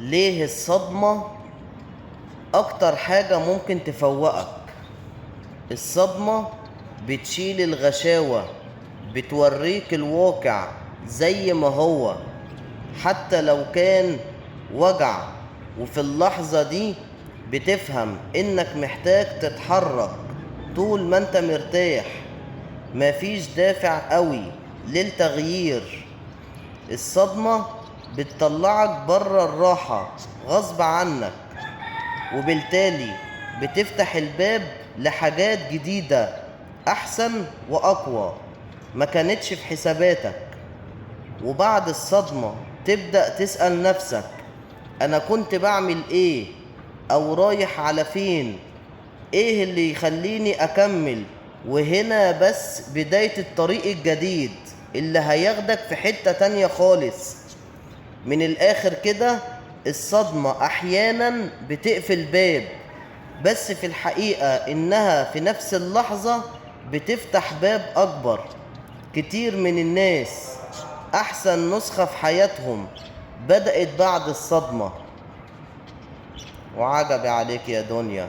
ليه الصدمة أكتر حاجة ممكن تفوقك؟ الصدمة بتشيل الغشاوة، بتوريك الواقع زي ما هو حتى لو كان وجع، وفي اللحظة دي بتفهم إنك محتاج تتحرك. طول ما انت مرتاح مفيش دافع قوي للتغيير. الصدمة بتطلعك بره الراحة غصب عنك، وبالتالي بتفتح الباب لحاجات جديدة أحسن وأقوى ما كانتش في حساباتك. وبعد الصدمة تبدأ تسأل نفسك: أنا كنت بعمل إيه؟ أو رايح على فين؟ إيه اللي يخليني أكمل؟ وهنا بس بداية الطريق الجديد اللي هياخدك في حتة تانية خالص. من الآخر كده، الصدمة أحيانا بتقفل باب، بس في الحقيقة إنها في نفس اللحظة بتفتح باب أكبر. كتير من الناس أحسن نسخة في حياتهم بدأت بعد الصدمة. وعجبي عليك يا دنيا.